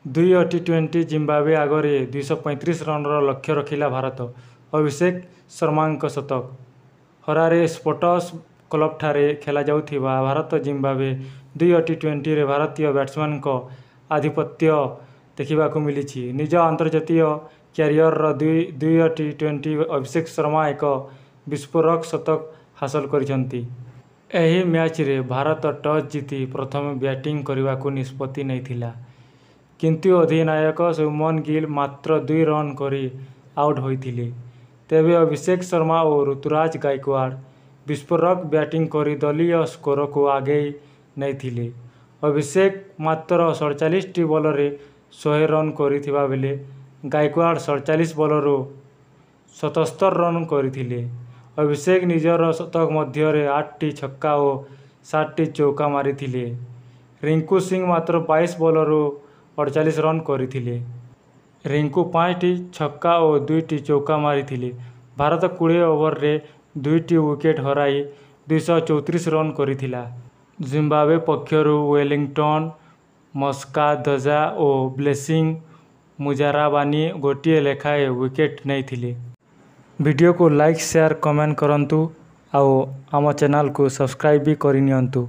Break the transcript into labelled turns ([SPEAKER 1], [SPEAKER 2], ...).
[SPEAKER 1] ଦ୍ୱିତୀୟ ଟି-ଟ୍ୱେଣ୍ଟିରେ ଜିମ୍ବାୱେ ଆଗରେ 235 ରନର ଲକ୍ଷ୍ୟ ରଖିଲା ଭାରତ, ଅଭିଷେକ ଶର୍ମାଙ୍କ ଶତକ। ହରାରେ ସ୍ପୋର୍ଟସ କ୍ଲବଠାରେ ଖେଳାଯାଉଥିବା ଭାରତ-ଜିମ୍ବାୱେ ଦ୍ୱିତୀୟ ଟି-ଟ୍ୱେଣ୍ଟିରେ ଭାରତୀୟ ବ୍ୟାଟ୍ସମ୍ୟାନଙ୍କ ଆଧିପତ୍ୟ ଦେଖିବାକୁ ମିଳିଛି। ନିଜ ଅନ୍ତର୍ଜାତୀୟ କ୍ୟାରିୟରର ଦ୍ୱିତୀୟ ଟି-ଟ୍ୱେଣ୍ଟିରେ ଅଭିଷେକ ଶର୍ମା ଏକ ବିସ୍ଫୋରକ ଶତକ ହାସଲ କରିଛନ୍ତି। ଏହି ମ୍ୟାଚରେ ଭାରତ ଟସ୍ ଜିତି ପ୍ରଥମେ ବ୍ୟାଟିଂ କରିବାକୁ ନିଷ୍ପତ୍ତି ନେଇଥିଲା। କିନ୍ତୁ ଅଧିନାୟକ ଶୁଭମନ ଗିଲ ମାତ୍ର 2 ରନ୍ କରି ଆଉଟ ହୋଇଥିଲେ। ତେବେ ଅଭିଷେକ ଶର୍ମା ଓ ଋତୁରାଜ ଗାଇକୱାଡ ବିସ୍ଫୋରକ ବ୍ୟାଟିଂ କରି ଦଳୀୟ ସ୍କୋରକୁ ଆଗେଇ ନେଇଥିଲେ। ଅଭିଷେକ ମାତ୍ର 47 ବଲରେ 100 ରନ୍ କରିଥିବାବେଳେ ଗାଇକୱାଡ 47 ବଲରୁ 77 ରନ୍ କରିଥିଲେ। ଅଭିଷେକ ନିଜର ଶତକ ମଧ୍ୟରେ 8ଟି ଛକା ଓ 7ଟି ଚୌକା ମାରିଥିଲେ। ରିଙ୍କୁ ସିଂ ମାତ୍ର 22 ବଲରୁ 48 ରନ୍ କରିଥିଲେ। ରିଙ୍କୁ 5ଟି ଛକା ଓ 2ଟି ଚୌକା ମାରିଥିଲେ। ଭାରତ 20 ଓଭରରେ 2ଟି ୱିକେଟ ହରାଇ 234 ରନ୍ କରିଥିଲା। ଜିମ୍ବାୱେ ପକ୍ଷରୁ ୱେଲିଂଟନ ମସକାଦଜା ଓ ବ୍ଲେସିଂ ମୁଜାରାବାନୀ ଗୋଟିଏ ଲେଖାଏଁ ୱିକେଟ ନେଇଥିଲେ। ଭିଡ଼ିଓକୁ ଲାଇକ୍, ସେୟାର, କମେଣ୍ଟ କରନ୍ତୁ ଆଉ ଆମ ଚ୍ୟାନେଲକୁ ସବସ୍କ୍ରାଇବ୍ ବି କରିନିଅନ୍ତୁ।